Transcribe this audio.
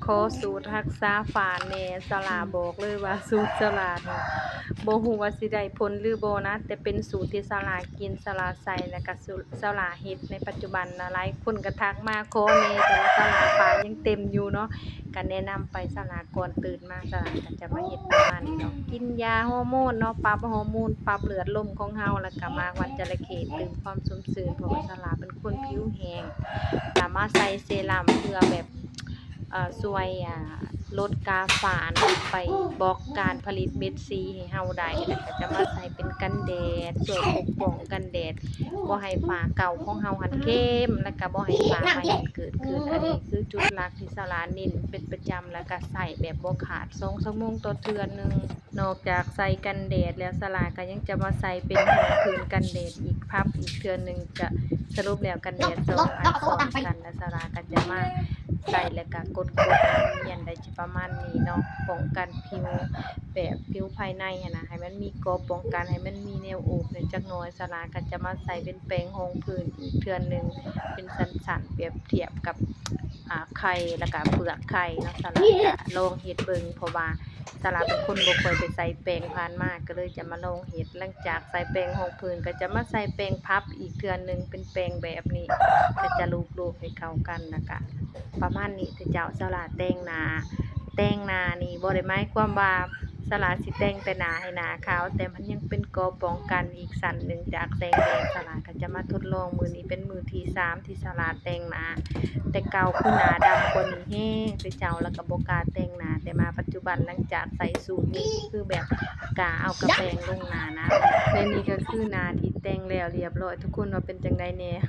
ຂໍສູດຮັກສາຝ້າແດ່ ສາວຫຼ້າບອກເລີຍວ່າສູດສາວຫຼ້ານີ້ ບໍ່ຮູ້ວ່າຊິໄດ້ຜົນຫຼືບໍ່ນະ, ແຕ່ເປັນສູດທີ່ສາວຫຼ້າກິນ ສາວຫຼ້າໃສ່ ແລ້ວກະສູດສາວຫຼ້າເຮັດໃນປັດຈຸບັນນະ. ຫຼາຍຄົນກະທັກມາຂໍແດ່ ແຕ່ວ່າສາວຫຼ້າຝ້າຍັງເຕັມຢູ່ເນາະ, ກະແນະນຳໄປ ສາວຫຼ້າກ່ອນຕື່ນມາ ສາວຫຼ້າກະຈະມາເຮັດປະມານນີ້ເນາະ. ກິນຢາຮໍໂມນເນາະ, ປັບຮໍໂມນ ປັບເລືອດລົມຂອງເຮົາ, ແລ້ວກະໝາກຫວ່ານຈະລະເຂ ຕື່ມຄວາມຊຸ່ມຊື່ນ ເພາະວ່າສາວຫຼ້າເປັນຄົນຜິວແຫ້ງ, ລະມາໃສ່ເຊຣຳເພື່ອແບບ ເອ່ອ ຊ່ວຍ ອ່າ ລົດກາຝ້ານ ໄປບລັອກການຜະລິດເມັດສີໃຫ້ເຮົາໄດ້, ແລ້ວກະຈະມາໃສ່ເປັນກັນແດດ ຊ່ວຍປົກປ້ອງກັນແດດ ບໍ່ໃຫ້ຝ້າເກົ່າຂອງເຮົາຫັ້ນເຄັມ ແລ້ວກະບໍ່ໃຫ້ຝ້າໃໝ່ຫັ້ນເກີດຂຶ້ນ. ອັນນີ້ຄືຈຸດຫຼັກທີ່ສາວຫຼ້າເນັ້ນເປັນປະຈຳ ແລ້ວກະໃຊ້ແບບບໍ່ຂາດ ສອງຊົ່ວໂມງຕໍ່ເທື່ອໜຶ່ງ. ນອກຈາກໃສ່ກັນແດດແລ້ວ ສາວຫຼ້າກະຍັງຈະມາໃສ່ເປັນຮອງພື້ນກັນແດດອີກ ພັບອີກເທື່ອໜຶ່ງ. ກະສະຫຼຸບແລ້ວກັນແດດສອງອັນຊ້ອນກັນ ແລ້ວສາວຫຼ້າກະຈະມາໃສ່ ແລ້ວກະກົດໆໃຫ້ມັນນຽນໄດ້ ຈະປະມານນີ້ເນາະ, ປ້ອງກັນຜິວແບບຜິວພາຍໃນຫັ້ນນະ ໃຫ້ມັນມີເກາະປ້ອງກັນ ໃຫ້ມັນມີແນວໂອບແດ່ຈັກໜ້ອຍ. ສາວຫຼ້າກະຈະມາໃສ່ເປັນແປງຮອງພື້ນອີກເທື່ອໜຶ່ງ ເປັນຊັ້ນໆ ປຽບທຽບກັບ ອ່າ ໄຂ່ ແລ້ວກະເປືອກໄຂ່ເນາະ. ສາວຫຼ້າກະລອງເຮັດເບິ່ງ ເພາະວ່າ ສາວຫຼ້າເປັນຄົນບໍ່ຄ່ອຍໄດ້ໃສ່ແປງ ຜ່ານມາ ກະເລີຍຈະມາລອງເຮັດ. ຫຼັງຈາກໃສ່ແປງຮອງພື້ນ ກະຈະມາໃສ່ແປງພັບອີກເທື່ອໜຶ່ງ ເປັນແປງແບບນີ້ ກະຈະລູບໆໃຫ້ເຂົ້າກັນ ແລ້ວກະປະມານນີ້ເດີເຈົ້າ. ສາວຫຼ້າແຕ່ງໜ້າ ແຕ່ງໜ້ານີ້ບໍ່ໄດ້ໝາຍຄວາມວ່າສາວຫຼ້າຊິແຕ່ງແຕ່ໜ້າໃຫ້ໜ້າຂາວ, ແຕ່ມັນຍັງເປັນເກາະປ້ອງກັນອີກຊັ້ນໜຶ່ງຈາກແສງແດດ. ສາວຫຼ້າກະຈະມາທົດລອງ ມື້ນີ້ເປັນມື້ທີສາມ ທີ່ສາວຫຼ້າແຕ່ງໜ້າ, ແຕ່ເກົ່າຄືໜ້າດຳກວ່ານີ້ແຮງເດີເຈົ້າ, ແລ້ວກະບໍ່ກ້າແຕ່ງໜ້າ. ແຕ່ມາປັດຈຸບັນ ຫຼັງຈາກໃສ່ສູດນີ້ ຄືແບບກ້າເອົາກະແປງລົງໜ້ານະ. ແລະນີ້ກະຄືໜ້າທີ່ແຕ່ງແລ້ວລຽບຮ້ອຍ, ທຸກຄົນວ່າເປັນຈັ່ງໃດແດ່?